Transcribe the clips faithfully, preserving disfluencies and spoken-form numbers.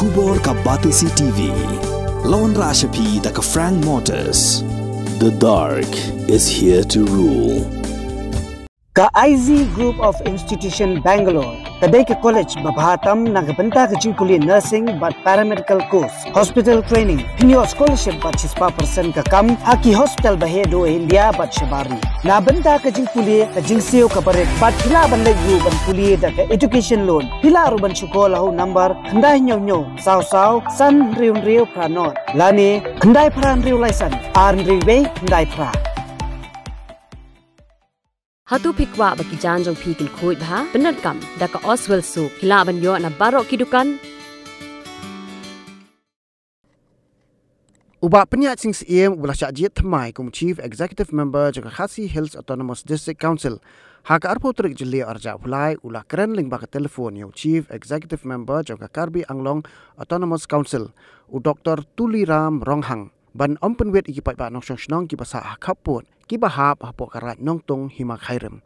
Khubor ka Batesi T V. La wanrah sha phi da ka Frank Motors. The dark is here to rule. Ka I Z Group of Institution Bangalore ka dei ka college ba bha tam na ka bynta ka jingpule nursing bad paramedical course, hospital training, hynñiew scholarship bad shispah percent ka kam ha ki hospital ba heh duh ha India bad shabar ri. Na bynta ka jingpule ka jingsiew ka barit bad phi lah ban leit ruh ban pule da ka education loan. Phi lah ruh ban shu call ha u number khyndai hynñiew hynñiew saw saw san hynriew hynriew phra nod lane khyndai phra hynriew lai san ar hynriew wei khyndai phra. Hato phi kwah ba ki jaiñ jong phi kin khuid bha? Pyndonkam da ka Oswell Soap, ki lah ban ïoh na baroh ki dukan. U Bah Pynïaid Sing Syiem, u la shah jied thymmai kum Chief Executive Member jong ka Khasi Hills Autonomous District Council, ha ka arphew tarik Jylliew arhajar arphew lai, u la kren lyngba ka telephone ïa u Chief Executive Member jong ka Karbi Anglong Autonomous Council, u Doktor Tuliram Ronghang, ban ym pynwit ïa ki paidbah nongshong shnong kiba sah ha khappud, kiba hap hapoh ka Raid Nongtung Hima Khyrim.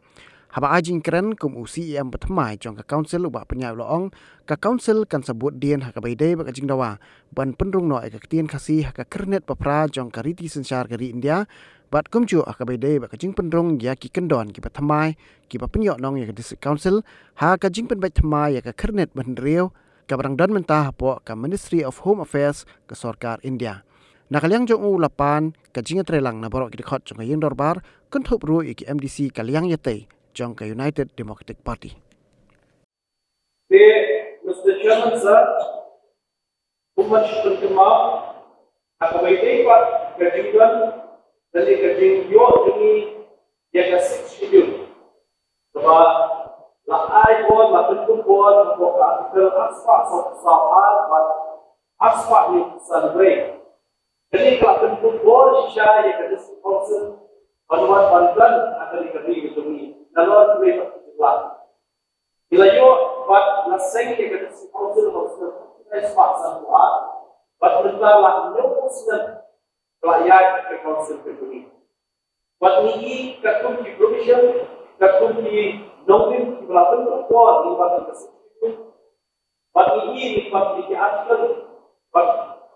Haba ai jingkren kum u C E M ba thymmai jong ka Council, u Bah Pynïaid u la ong, ka Council kan sa bud dien ha kaba ïadei bad ka jingdawa ban pynrung noh ïa ka ktien Khasi ha ka kyrnit ba phra jong ka riti synshar ka ri India, bad kumjuh ha kaba ïadei bad ka jingpynrung ïa ki kyndon kiba thymmai, kiba pynïoh nong ïa ka District Council, ha ka jingpynbeit thymmai ïa ka kyrnit ba hynriew, kaba dang don mynta hapoh ka Ministry of Home Affairs ka Sorkar India. Na ka liang jong u, la pan ka jingïatreilang na baroh ki dkhot jong ka ïing dorbar, kynthup ruh ïa ki M D C ka liang ïatei jong ka United Democratic Party. Te, Mister Chairman Sir, kumba shu pynkynmaw, ha kaba ïadei bad ka jingdon lane ka jingïoh jong ngi ïa ka Sixth Schedule, kaba la ai bor, la pynkup bor hapoh ka Article arspah saw, saw ar bad arspah hynñiew san wei. Kane ka la pynkup bor shisha ïa ka District Council ban wan ban don ha kane ka ri ka jong ngi, nalor kiwei pat ki jylla. Ngi la ïoh bad la seng ïa ka District Council ha u snem khyndai spah sanphew ar, bad mynta la hynñiewphew snem ka la ïaid ka Council ka jong ngi. Bad ngi i katkum ki provision, katkum ki nongrim kiba la pynkup bor lyngba ka Sixth Schedule. Bad ngi i lyngba ki article, bad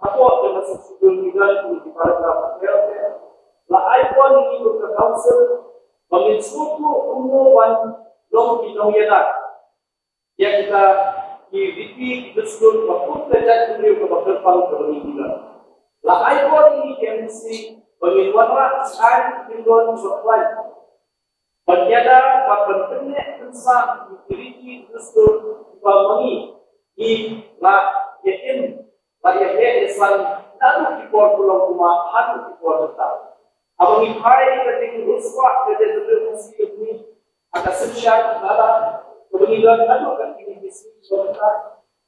hapoh ka Sixth Schedule ngi don ki paragraph ba pher pher. La ai bor ïa ngi kum ka Council ba ngin sngewthuh kumno ban long ki nongïada ïa kita ki riti ki dustur ba kum ka jaitbynriew kaba kyrpang kaba ngi don. La ai bor ïa ngi ki M D C ba ngin wanrah ki aiñ ki kyndon kiba khlaiñ ban ïada bad ban pynneh pynsah ïa ki riti ki dustur kiba ma ngi ngi la ïa im, la ïa heh ïa san naduh ki por kulong kumba haduh ki por mynta. Haba ngi phai ïa ka jingriewspah ka jaitbynriew Khasi ka jong ngi ha ka synshar lada kaba ngi don haduh katei ka sngi ba mynta,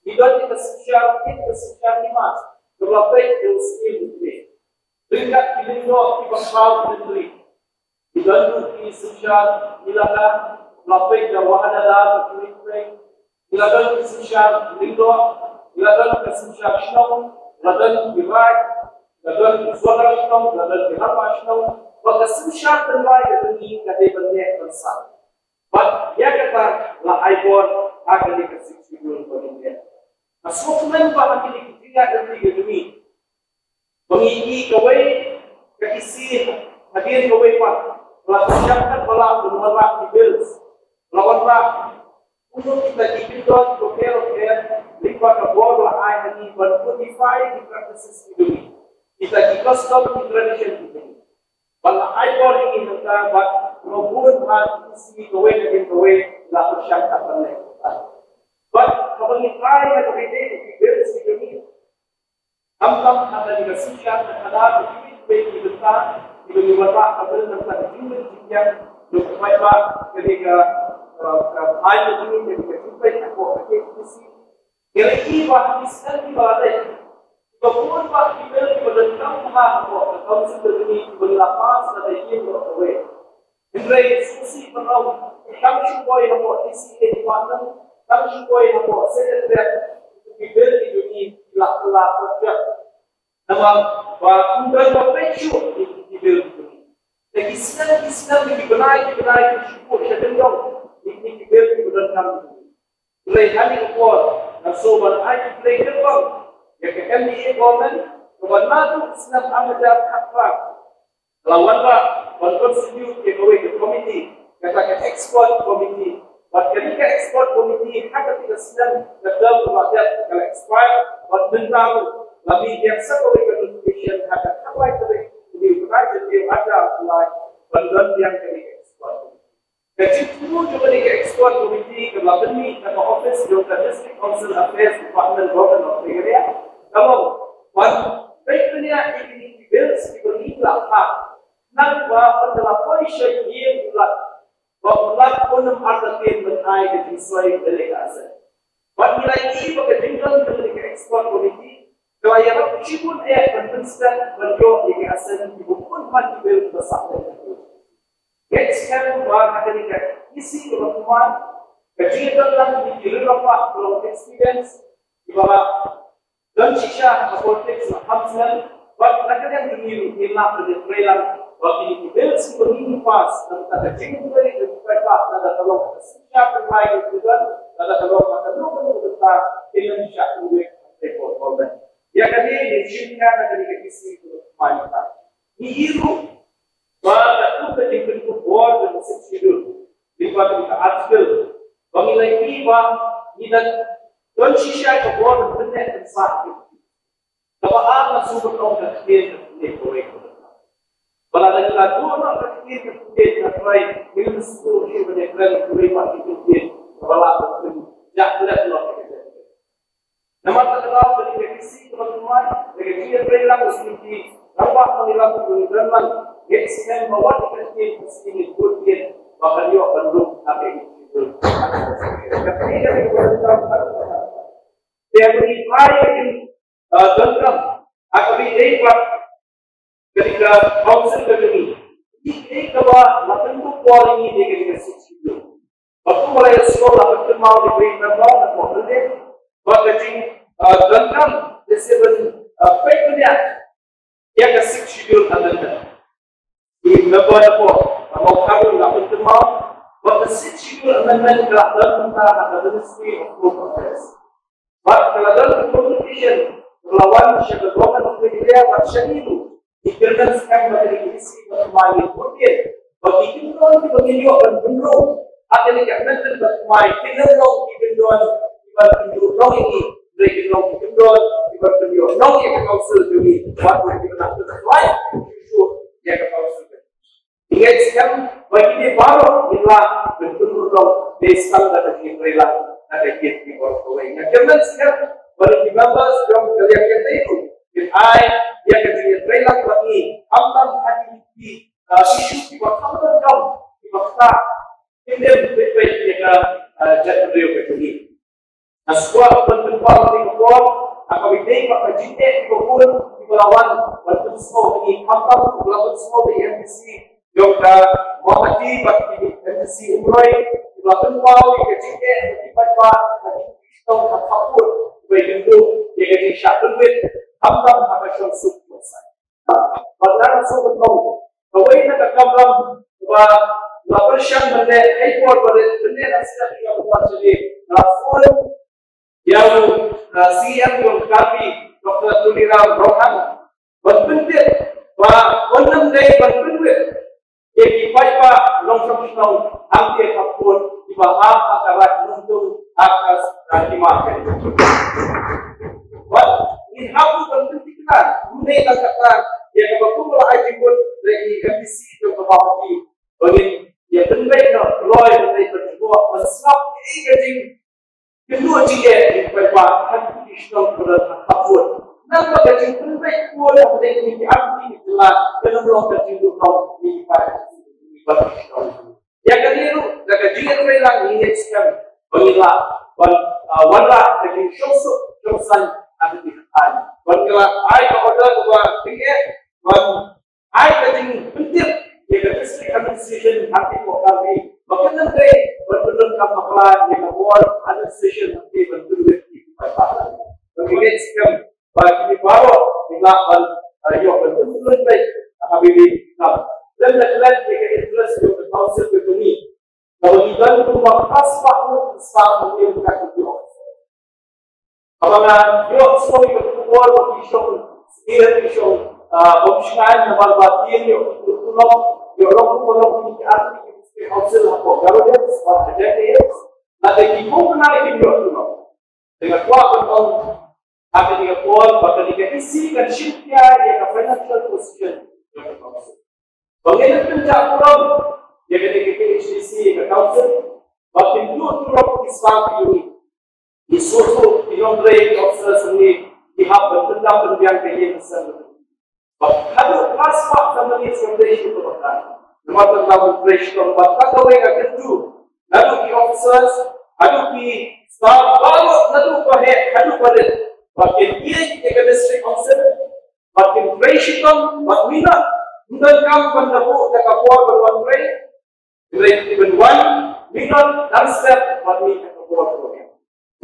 ngi don ïa ka synshar kit, ka synshar hima kaba la peit da u Syiem U Blei. Ryngkat ki lyngdoh kiba khraw ki lynti. Ngi don ruh ki synshar Melaka, la peit da Wahan Alar bad kiwei kiwei. Ngi la don ki synshar Lyngdoh, ngi la don ka synshar shnong, ngi la don ki raid, ngi la don ki sordar shnong, ngi la don ki rangbah shnong. Bad ka synshar tynrai ka jong ngi ka dei ban neh ban sah. Bad ïa kata la ai bor ha kane ka Sixth Schedule ba ngin leh. Nga sngewkmen ba ha kine ki jingïaid lynti ka jong ngi, ba ngi i kawei ka isi hadien kawei pat, la pyrshang katba lah ban wanrah ki bills, la wanrah kumno kita ki kyndon kiba pher bapher lyngba ka bor la ai ha ngi ban codify ki practices ki jong ngi, kita ki custom ki tradition ki jong ngi. Bad la ai bor ïa ngi hangta bad la bun ha ki isi kawei hadien kawei la pyrshang katba leh. Bad haba ngi phai ha kaba ïadei ki bills ki jong ngi, khamtam ha kane ka synshar ka khadar, kiwei kiwei ki bynta kiba ngi wanrah ha ka bynta ka jingmut jingpyrkhat jong u paidbah, kane ka, ka, ka ai ka jingmut jingpyrkhat hapoh ka K H A D C. Ngi la ïohi ba ha ki snem kiba la dep, kiba bun bah ki bill kiba donkam bha hapoh ka council ka jong ngi kiba ngi la pass lada ïeng noh kawei. Hynrei sngewsih ban ong, tang shu poi hapoh D C A department, tang shu poi hapoh secretariat, ki bill ki jong ngi ki la kylla pyrshah. Namar ba ym don ba peit shuh ïa ki bill ki jong ngi. Te ki snem ki snem, ki bnai ki bnai, ki shu buh sha kyndong ïa ki bill kiba donkam. Hynrei ha kane ka por nga sngew ban ai khublei kyrpang Ïa ka M D A government, kaba naduh snem ar hajar khatphra ka la wanrah ban constitute ïa kawei ka committee, kata ka expert committee. Bad kane ka expert committee ha kata ka snem ka term kaba dep ka la expire, bad mynta ruh la mih biang sa kawei ka notification ha ka khatlai tarik u Naiwieng Jymmang ar hajar khatphra ban don biang kane ka expert committee. Ka jingthmu jong kane ka expert committee ka la pynmih na ka office jong ka District Council Affairs Department, Government of Meghalaya, ka long ban peit bniah ïa kine ki bills kiba ngi la phah, nangba ynda la poi sha ïing u Lat, ba u Lat un ym artatien ban ai ka jingsoi lane ka assent. Bad ngi la ïohi ba ka jingdon jong kane ka expert committee ka la ïarap shibun eh ban pynstet ban ïoh ïa ka assent kiba bun bha ki bill kiba sah leh. Ngeit skhem ba ha kane ka E C kaba thymmai, ka jingïadon lang kine ki rangbah ba long experience, kiba la don shisha ha politics na kham snem, bad na ka liang jong ngi ruh ngin lah ban ïatreilang ba kine ki bills kiba ngin pass na ka bynta ka jingmyntoi jong ki paidbah, lada ka long ka synshar tynrai ka jingdon, lada ka long ha kano kano ka bynta, kin ym shah pynwit ha ka por. Ïa kane ngin shim khia na kane ka E C kaba thymmai mynta. Ngi ïohi ruh ba katkum ka jingpynkup bor jong ka Sixth Schedule lyngba kane ka article, ba ngi la ïohi ba ngi dang don shisha ka bor ban pynneh pynsah. Kaba ar, nga sngewbha ban ong ka ktien ka ktien kawei kaba, ba lada ngi la duh noh ka ktien ka ktien, ka trai, ngi ym sngewthuh shuh ban ïakren kawei pat ka ktien kaba lah ban pynjah klet noh ka ktien. Namar kata ka daw, kane ka E C kaba thymmai, da ka jingïatreilang jong ki rangbah nongïalam ba ngi don lang, ngeit skhem ba wat ïa ka ktien ka ktien ngi bud ïa ba kan ïoh ban rung ha ka E C. Ka ktien ka ktien kaba thymmai. Te ha kane ka jing, ah, donkam, ha kaba ïadei bad kane ka council ka jong ngi, ïa kaba la pynkup bor ïa ngi da kane ka Sixth Schedule. Bad kumba la ïa sngewthuh, la pynkynmaw da i Bah Member na ka por mynta ba ka jing, ah, donkam da shisha ban, ah, peit bniah ïa ka Sixth Schedule amendment. I Bah Member na ka por mynta la pynkynmaw ba ka Sixth Schedule amendment ka la don mynta ha ka Ministry of Home Affairs. Bad ka la don ka communication ka la wan sha ka Government of Meghalaya bad sha ngi ruh. Ngi kyrmen skhem ba kane ka E C ba thymmai ngin bud ïa ba ki kyndon kiba ngin ïoh ban pynrung ha kane ka amendment ba thymmai kin ym long ki kyndon kiban pynrung noh ïa ngi, hynrei kin long ki kyndon kiban pynïoh noh ïa ka council jong ngi. Wat ïa kiba nang pynrung ïa ka council. Ngi ngeit skhem ba kine baroh kin lah ban pynrung dei tang da ka jingïatreilang na ka jingïatreilang kawei. Nga kyrmen skhem ba ki members jong ka liang ka tei ruh kin ai ïa ka jingïatreilang bad ngi, khamtam ha ki, ki, ah, issue kiba kham donkam, kiba ktah, kin ym peit peit ïa ka, ah, jaitbynriew ka jong ngi. Nga sngewbha ban pynpaw ïa ka por, ha kaba ïadei bad ka jingeh kiba bun kiba la wan ban pynsngew ïa ngi, khamtam ba la pynsngew da i M D C jong ka Mawhati bad i M D C Umroi, kiba la pynpaw ïa ka jingeh ba ki paidbah ha ki shnong ha khappud, kiba ïakynduh ïa ka jingshah pynwit, khamtam ha ka shongsuk shongsaiñ. Bad nga sngewbha ban ong, kawei na ka kamram ba la pyrshang ban leh ha i por ba rit, ban leh na step ïa ka ba la phone ïa u, uh, C M jong ka Karbi, Doctor Tuliram Ronghang, ban pyntip ba un ym dei ban pynwit ïa ki paidbah nongshong shnong hangtei ha khappud kiba hap ha ka Raid Nongtung ha ka, ha ka hima ka. Bad ngin hap ruh ban pynthikna kumne, tang kata ïa kaba kum ba la ai jingmut da i M D C jong ka Mawhati, ba ngin ïa pynbeit noh kloi ban leit ban jngoh ban sngap ïa ka jing kynduh jingeh jong ki paidbah ha ki shnong ki don ha khappud. Namar ba ka jingpynbeit pud ha kine ki artylli ki jylla kan ym long ka jingduh noh ïa ki paidbah. Ïa kane ruh da ka jingïatreilang ngi ngeit skhem ba ngin lah ban, ah, wanrah ka jingshongsuk shongsaiñ ha kane ka thaiñ. Ban, ngi lah ai ka order kaba tyngeh ban ai ka jingpyntip ïa ka District Administration ha ka por kaba, ba kan ym dei ban pyndonkam bakla ïa ka bor administration, hynrei ban pynwit ïa ki paidbah. Ba ngi ngeit skhem ba kine baroh ki lah ban, eh, ïoh ban pynpulun beit ha kaba ïadei bad lem da klet ïa ka interest jong ka council ka jong ngi. Kaba ngi don kumba phra spah ngut ki staff ha kane ka office. Haba nga ïohsngew ïa ka Por ba ki shong, ki shong, ah, bym shngaiñ namar ba ki ïoh, ïoh long, ïoh long, ïoh long ki ar ki district council hapoh Garo Hills bad Jaintia Hills. Lada ki kum kane kim ïoh long. Te nga kwah ban ong ha kane ka por ba kane ka E C kan shim khia ïa ka financial position jong ka council. Ba ngin pynjah burom ïa kane ka K H A D C, ïa ka council, ba kin duh durok ki staff ki jong ngi. Ki shuh shuh ki nongtrei, ki officers jong ngi ki hap ban pyndap pynbiang ka ïing ka sem. Ba haduh ka spah ka mane shuh trei shuh ka batai. Namar ka dang trei shuh ka batai kawei ka kyntu. Naduh ki officers, haduh ki staff baroh, naduh ba heh haduh ba rit. Ba kin ïeit ïa ka district council. Ba kin trei shitom, ba minot. Ym donkam ban da buh da ka por ban wan trei. Trei ki ban wan, minot, dang step, ba mih ha ka por ba dei.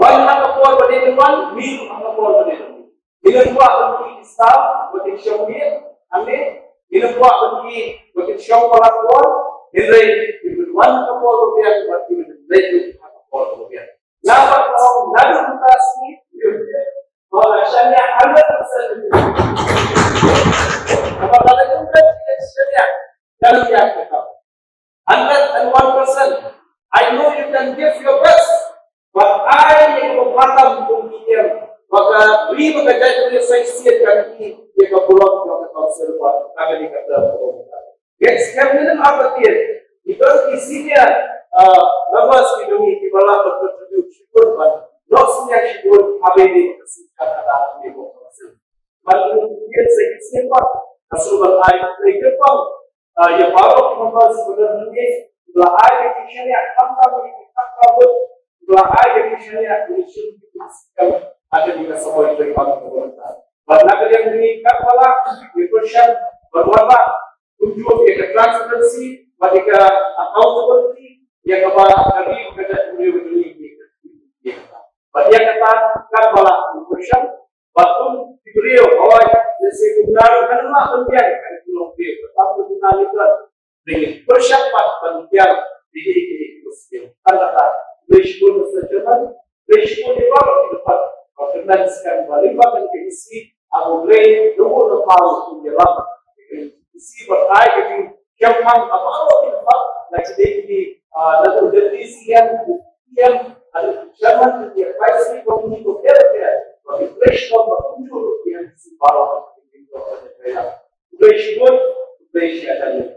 Wan ha ka por ba dei ban wan, mih ha ka por ba dei ban mih. Ngi nym kwah ban ki staff ba kin shong miet hangne. Ngi nym kwah ban ki ba kin shong palat por. Hynrei ki ban wan ha ka por ba biang, ba ki ban leit ha ka por ba biang. Namar ka ong naduh mynta sngi, ba la shaniah hundred percent. Namar lada kumta ki shaniah, kan ïa ka. Hundred and one percent. I know you can give your best. But ai ïa ka matam kum ki em, ba ka ri ba ka jaitbynriew sa shisien kan ki ïa ka burom jong ka council ba ka kane ka term. Next, Captain Arbatin, ki don ki senior, uh, members ki don ki ba la contribute shibun ban, not senior shibun, ha ba ïadei ka senior ka da ki ba ka senior. Ban ki senior sa ki senior ba ka senior ban ai ka trei ka pang, uh, ïa baroh ki members ki ba don hangne, la ai ka ki shaniah khamtam ki khamtam, la ai ka ki shaniah ki shim ki skam, ha kane ka samoi trei pang ka ba. Ban na ka liang ni ka ba la ki pyrshang ban wan ba kumjuh ïa ka transparency, bad ïa ka accountability, ïa kaba ka ri ka jaitbynriew ka jong ngi. Bad ïa kata, kat ba la u pyrshang, bad kum ki briew, hooid, lehse kum na ruh kan ym lah ban biang, kan kum long briew, ka tam kum na ruh kan, dei pyrshang bad ban biang, dei dei dei dei. Kan kata, dei shibun Mister Chairman, dei shibun ïa baroh ki department, ba kynmaw skhem ba lyngba kane ka E C, Aba U Blei, da u na pau u ïalam. E C ba ai ka jingkyrpang ha baroh ki department, la ki dei ki, ah, la u deputy C M, C M, ah, chairman ki advisory committee ko pher pher, ba ki press ko ba kumjuh ruh ki M D C baroh. U Blei shibun, U Blei shibun.